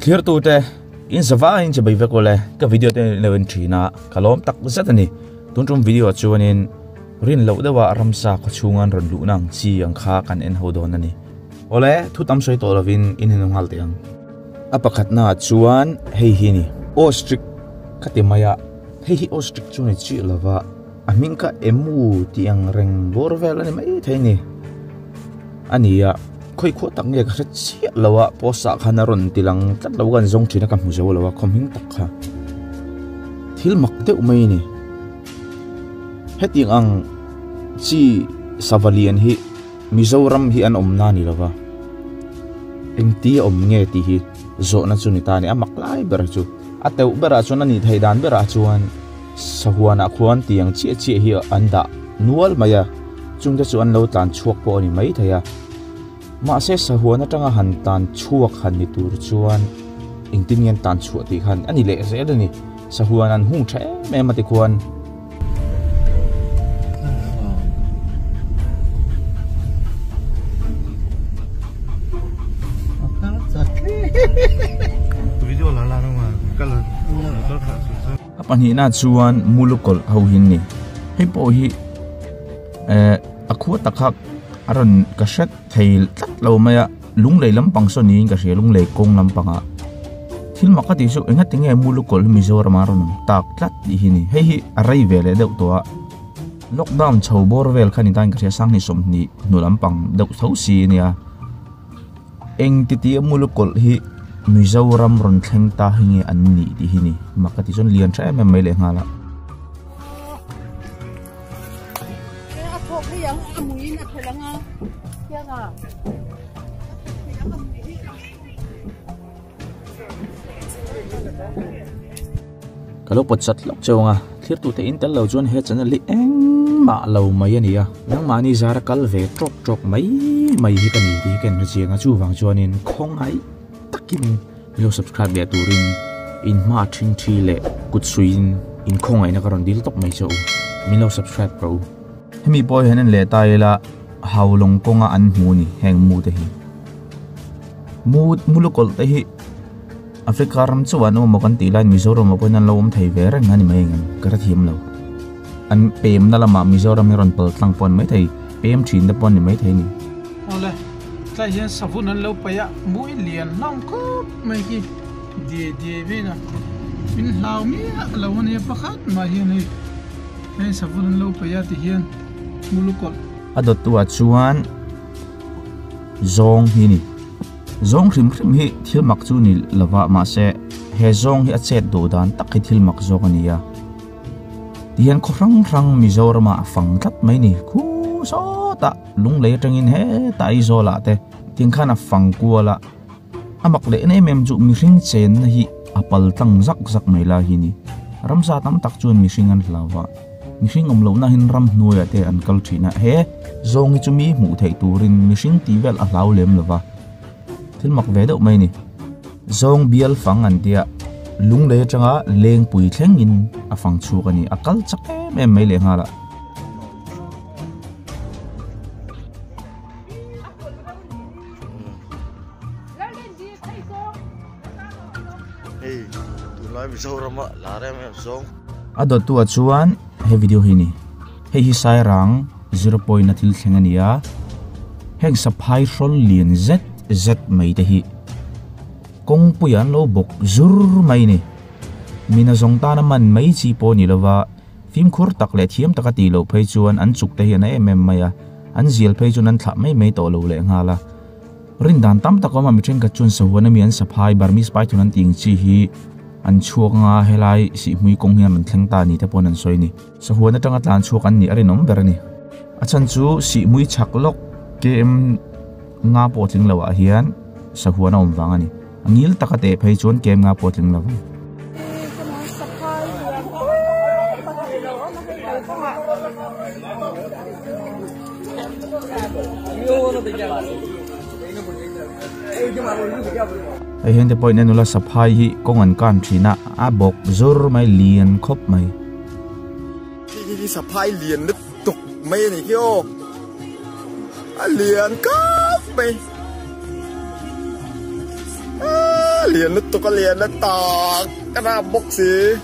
Thirtu te in zawa in chibai vek ule ka video te lo en thina ka lawm tak zet ani tun tum video chuanin rin loh deuha ramsa khaw chhunga an rawn luh na ang chi ang kha kan en ho dawn ani awle thu tam sawi tawh lovin in en nghal teh ang a pakhat na ah chuan hei hi ani ostrich ka ti mai a hei hi ostrich chu ani chiah lova a hming kha emu tih ang reng bawr vel ani mai thei ani ani a khawi khuah tak nge ka hre chiah lo a post ah khan a rawn ti lang tlat lo ka an zawng thin a ka hmu zo lo a khaw hming tak kha thil mak deuh mai a ni hetiang ang chi sava lian hi Mizoram hi an awm na ni lova engtia awm nge tih hi zawhna chu ni ta a ni a mak lai ber chu a teuh berah chuan a nih theih dan berah chuan sahuanah khuan tiang chiah chiah hi an dah nual mai a chungte chu an lo tlan chhuak pawh a ni maithei a mahse sahuan atanga han tan chhuak han ni tur chuan engtin nge an tan chhuah tih khan a ni leh zel a ni sahuan an hung tha em em a tikhuan. A pahnihna chuan mulukawlh ho hi an ni hei pawh hi eh a khua tak kha a rawn ka hre thei tlat lo mai a lunglei lampang saw niin ka hria lunglei kawng lampangah thil mak ka tih chu enga tinge mulukawlh hi Mizoram a rawn awm tak tlat tih hi a ni hei hi a rei ve leh deuh tawh a lockdown chho bawr vel kha ni tain ka hria sanghnih sawmhnih hnu lampang deuh tho si a nia. Eng ti tia mulukawlh hi Mizoram rawn thleng ta hi nge an nih tih hi ni mak ka ti chuan lian tha em em mai leh nghal a. Ka lo pawt chat lawk cheu ang a, thlirtute in tel lo chuan he channel hi engmah lo mai a ni a, nangmahni zara kal ve tawk tawk mai mai hi ka ni tih hi ka inhre chiang a, chuvang chuanin khawngaih takin min lo subscribe leh turin in hma ṭhing ṭhi leh kut suiin in khawngaihna ka rawn dil tawp mai che u, min lo subscribe rawh u. Hemi pawh hian en leh ta ila Haulawng kawnga an hmu a ni heng mu te hi. Mu mulukawlh te hi. Africa ram chu an awm maw kan tih laiin Mizoram ah pawhin an lo awm thei ve reng a ni mai engem ka hrethiam lo. An pemna lamah Mizoram hi rawn pal tlang pawh a ni maithei, pem thin te pawh a ni maithei a ni. Awle, tlai hian savun an lo paih a, mui lian hlawm khawp mai khi diai diai vein a, min hlau miah lo a nia pakhat mah hian hei heng savun an lo paih a ti hian mulukawlh. A dawttu ah chuan zawng hi a ni. Zawng hrim hrim hi thil mak chu ni lova mahse he zawng hi a chet duh dan tak hi thil mak zawk a ni a. Tihian khaw hrang hrang Mizoram ah a fang tlat mai ni khu sawtah lunglei atangin hetah Aizawl ah te tiang khan a fang kual a. A mak leh em em chu mihring chenna hi a pal tlang zak zak mai lai hi ni. Ramsa tam tak chuan mihring an hlau a. Mihring awm lohna hian ramhnuaiah te an kal thin a, he zawng hi chu mi hmuh theih turin mihring tih vel a hlau lem lova, thil mak ve deuh mai a ni. Zawng bial fang an tia, lunglei atanga lengpui thlengin a fang chhuak a ni, a kal chak em em mai lehnghal a. A dawttu ah chuan he video hi a ni hei hi sairang zero point a thil thleng a ni a heng saphai hrawl lian zet zet mai te hi kawngpui ah an lo bawk zur mai a ni mina zawng tana man mai chi pawh a ni lova fimkhur tak leh thiam taka tih loh phei chuan an chuk te hi a na em em mai a an zial phei chuan an thlah mai mai tawh lo leh nghal a. Rin dan tam tak a awm a, mi thenkhat chuan sahuan ami an saphai Burmese python an tih ang chi hi an chhuak anga helai sihhmui kawng hian an thleng ta ni te pawhin an sawi a ni. Sahuan atanga tlan chhuak an nih a rinawm ber a ni. A chhan chu sihhmui chhak lawk KM nga pawh tling lo ah hian sahuan a awm vang a ni. A ngil taka teh phei chuan KM nga pawh tling lo vang. Hei hian te pawhin en ula saphai hi kawng an kan thin a a bawk zur mai lian khawp mai. Khi khi saphai lian lutuk mai a ni khi aw a lian khawp mai a lian lutuk a lian lutuk ka rap bawk si.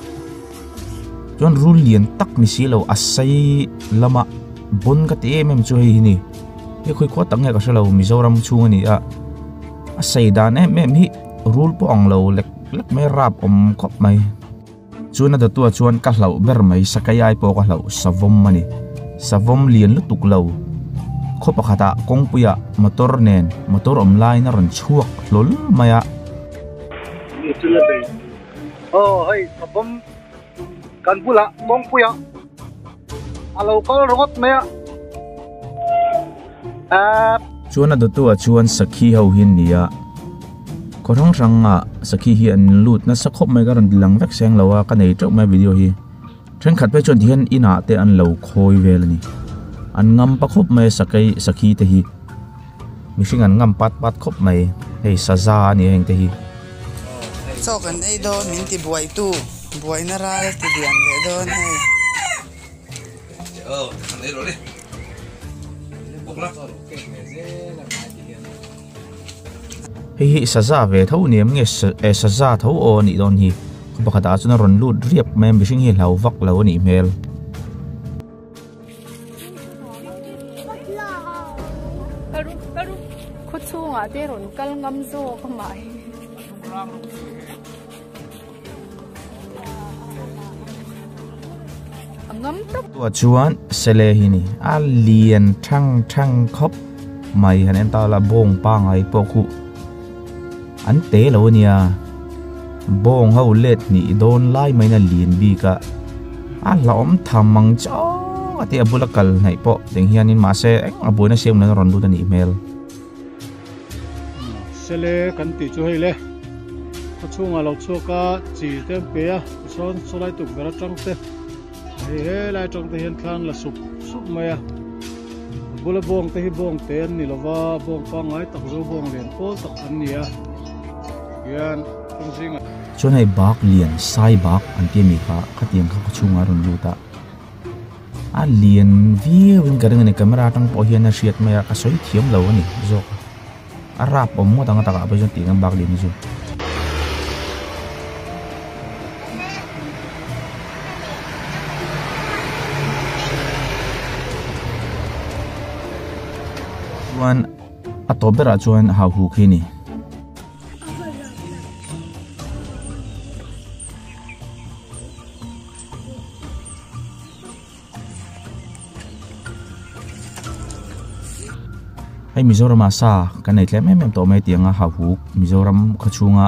Chuan rul lian tak ni si lo a sei lama bon ka ti em em chu hei hi ni. Hei khawi khaw tak nge ka hre lo Mizoram chhung a ni a. A sei dan em em hi rul pawh ang lo lek lek mai rap awm khawp mai. Chuan a dawtua chuan ka hlauh ber mai sakai ai pawh ka hlauh savawm a ni. Savawm lian lutuk lo. Khaw pakhatah kawngpuiah motor nen motor awm laiin a rawn chhuak hlawl mai a. Aw hei savawm kan bulah kawngpuiah a lo kal ringawt mai a. Aaa. Chuan a dawtuah chuan sakhi ho hi an ni a. Khaw hrang hrangah sakhi hi an lut nasa khawp mai ka rawn ti lang vek seng lo a ka nei teuh mai video hi. Thenkhat phei chuan tihian inah te an lo khawi vel a ni. An ngam pa khawp mai a sakei sakhi te hi. Mihring an ngam pat pat khawp mai hei saza a ni a heng te hi. Chaw kan ei dawn min ti buaitu buaina ral ti lian leh dawn hei. Hei hi saza ve tho ni em nge saza tho aw a nih dawn hi khaw pakhat ah chuan a rawn lut riap mai a mihring hi a hlau vak lo a nih hmel. Khaw chhungah te rawn kal ngam zawk a mah hi. A ngam tawp. Tua chuan sele hi ni a lian thang thang khawp mai han en ta la bawng pangai pawh khu an te lo a nia bawng ho let hnih dawn lai mai in a lian bik a a hlauhawm tham ang chauh a tia a bula kal hnaih pawh tiang hianin mahse engmah buaina siam lo in a rawn lut a nih hmel. Sele kan tih chu hei le khaw chhungah lo chhuak a chi te an pe a tichuan sawlai tukverh atang te hei helai atang te hian thlan la sup sup mai a a bula bawng te hi bawng te an ni lova bawng pangngai tak zo bawng lian pawl tak an ni a hian chung zingah. Chuan hei bak lian sai bak an ti a mi kha khatiang kha khaw chhungah a rawn lut a. A lian viau in ka ring a ni camera atang pawh hian a hriat mai a ka sawi thiam lo a ni zawk a rap awm ngawt ang a takah pawh chuan tih ang bak lian hi chu. Chuan a tawp berah chuan hauhuk hi a ni. Hei Mizoram ah sa kan nei tlem em em tawh mai tiang a hauhuk Mizoram khaw chhunga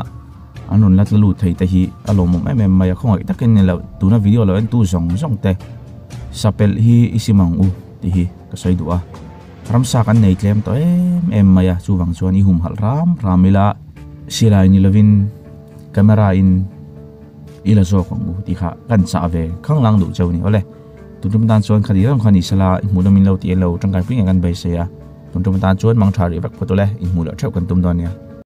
an rawn la tla lut thei te hi a lawmawm em em mai a khawngaih takin ni loh tuna video lo en tu zawng zawng te sa pelh hi i sim ang u tih hi ka sawi duh a ramsa kan nei tlem tawh em em mai a chuvang chuan i humhalh ram ram ila silai ni lovin camera in. I la zawk ang u tih kha kan chah ve khanglang duh cheu ni awle. Tun tum tan chuan khati reng kha ni sela i hmuh nawm in lo tih elo tangkai pui nge kan beisei a. Tun tum tan chuan mang tha rih vek phawt ule i hmuh loh theuh kan tum dawn nia.